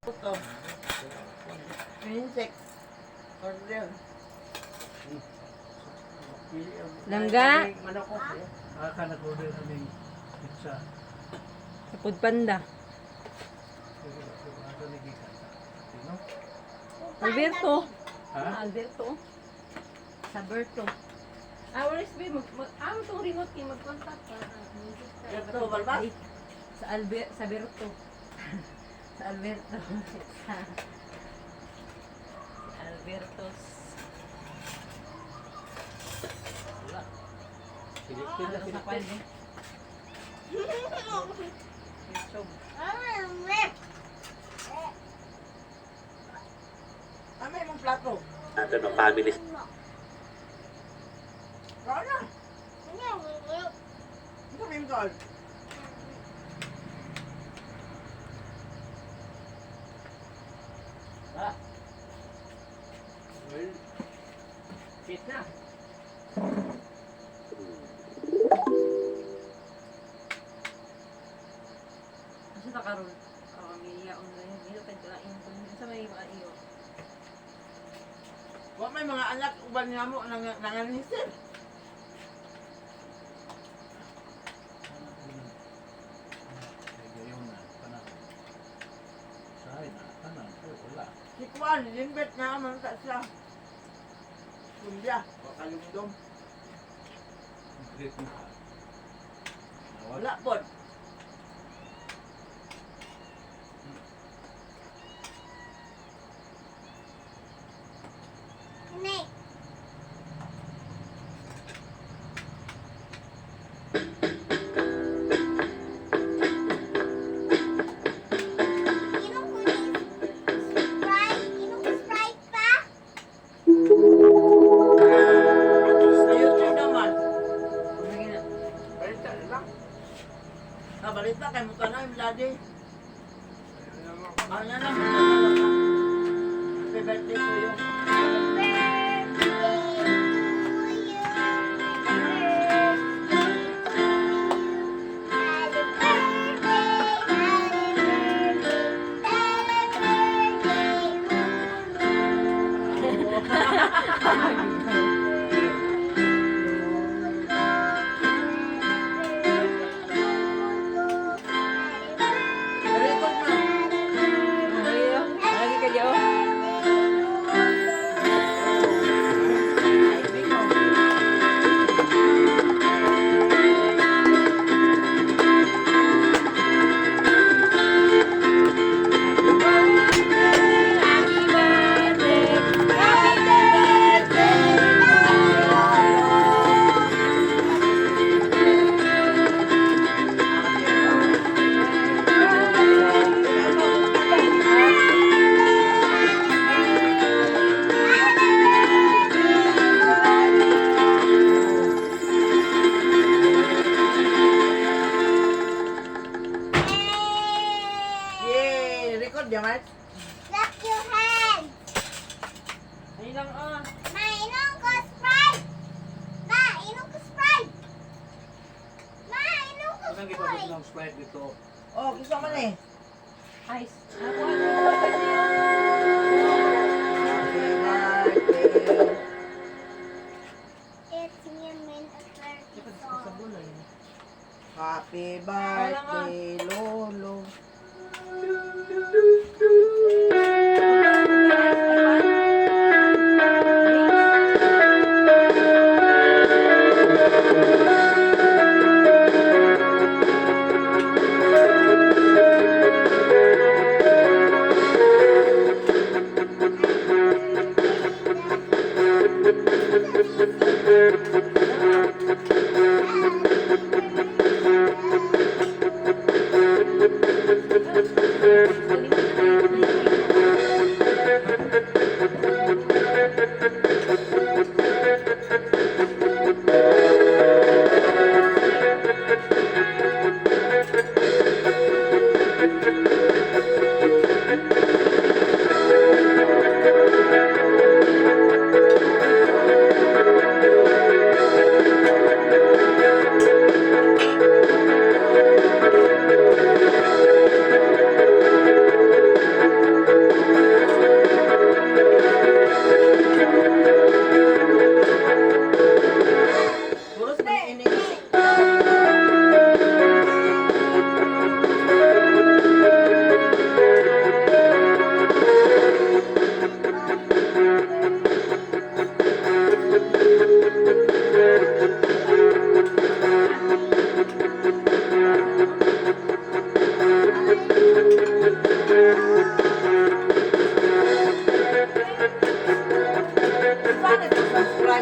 Ito. Insect. Order. Langga. Manok ko. Aka nag-order kami pizza. Sa Food Panda. Aka nagikan. Sino? Alberto. Ha? Alberto. Sa Berto. Ah, where is be? Mag, itong remote kay mag-contact ka. Berto, balbas? Sa Alber sa Berto. Sa Alberto. Sa Alberto's. Wala. Selected na Ano sa selected. kwan eh? YouTube. Ano yung plato? Natin ng family. Kaon na. Ito may kaon. Ah. Well, fit na. Asa ta karon? Oh, may online. Dito tayo kain. Sa may mga iyo. Wa may mga anak uban nga mo nang nanganisin. Gayon na, tanan. Sahay na, tanan. Pero wala. Si Kwan, limbet na man sa siya. Kumbya, wa kalumdom. Great mo. Nawag. Wala pod. Sa YouTube naman. Lagi na. Balita na lang. Ah, balita kay mukha na yung ladi. Ano na lang, mukha na lang. Happy birthday to you. Record na. Ay, oh. Lagi ka diyo. Ay, bingo. Happy birthday! Happy birthday! Yay! Record niya, Mark. Clap your hands. Ay lang ah. Ma, inom ko Sprite. Ma, inom ko Sprite. Ma, inom ko Anong gipabot Sprite. ng Sprite dito? Oh, gusto man eh. Ice. Ako ano? Kasi Happy birthday. It's me and a song. Happy birthday, Lolo.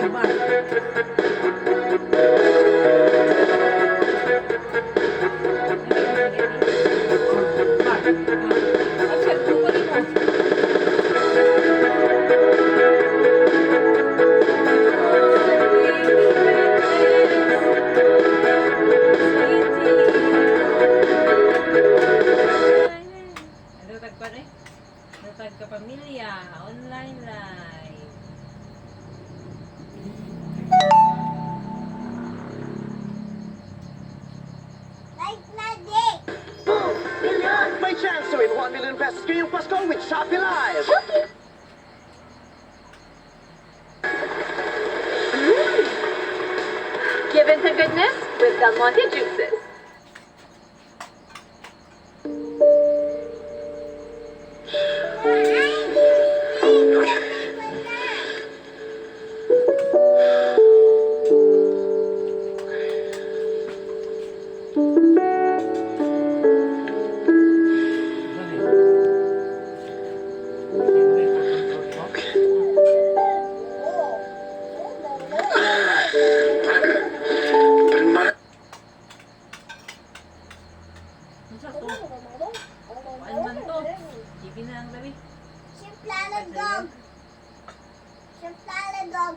Live ba? At siya, kukunin mo. Ano tag pa rin? Ano tag ka pamilya? Online live. Like na di. May chance to win 1 million pesos ngayong Pasko with Shopee Live! Give in to goodness with Del Monte Juices. Ano sa to? Kuan man to? TV na ang gabi. Simplano dog. Simplano dog.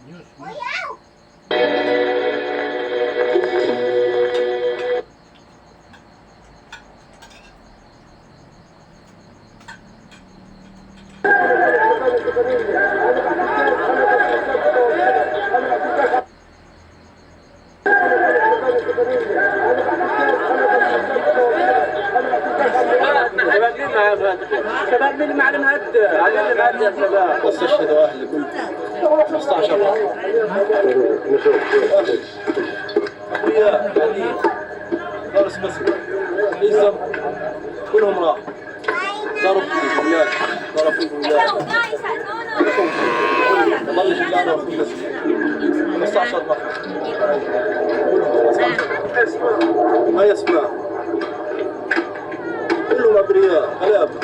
News. Oyaw! استشهدوا اهلي كلهم 15 واحد اخويا يعني فارس مصر عزم كلهم راحوا ضرب في الولاد ضرب في الولاد. Ikaw, guys! Ano, no? ما ضلش الا انا واخوي بس 15 نفر كلهم 15. ما يسمع كلهم ابرياء غلابه.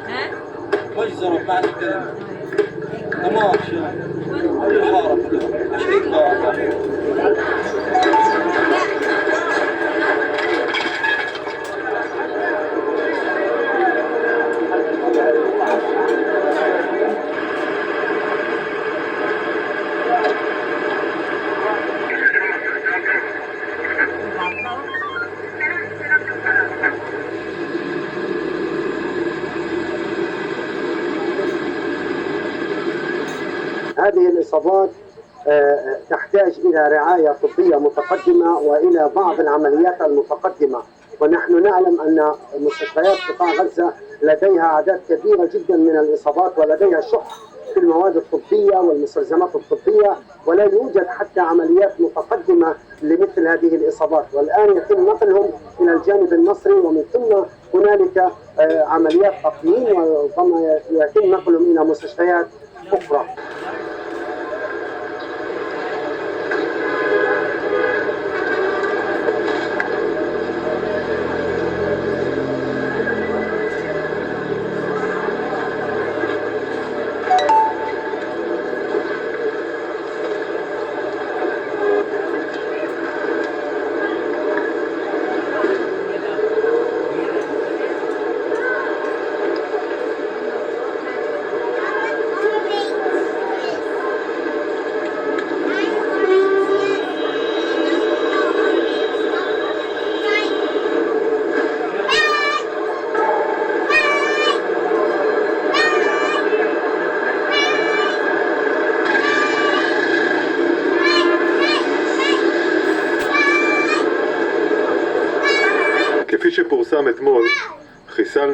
Ha? مجزرة بمعنى الكلمة دمار شامل كل الحارة كلها 20 حارة. هذه الإصابات تحتاج إلى رعاية طبية متقدمة وإلى بعض العمليات المتقدمة، ونحن نعلم أن مستشفيات قطاع غزة لديها أعداد كبيرة جدا من الإصابات ولديها شح في المواد الطبية والمستلزمات الطبية، ولا يوجد حتى عمليات متقدمة لمثل هذه الإصابات. والآن يتم نقلهم إلى الجانب المصري، ومن ثم هنالك عمليات تقييم وربما يتم نقلهم إلى مستشفيات أخرى.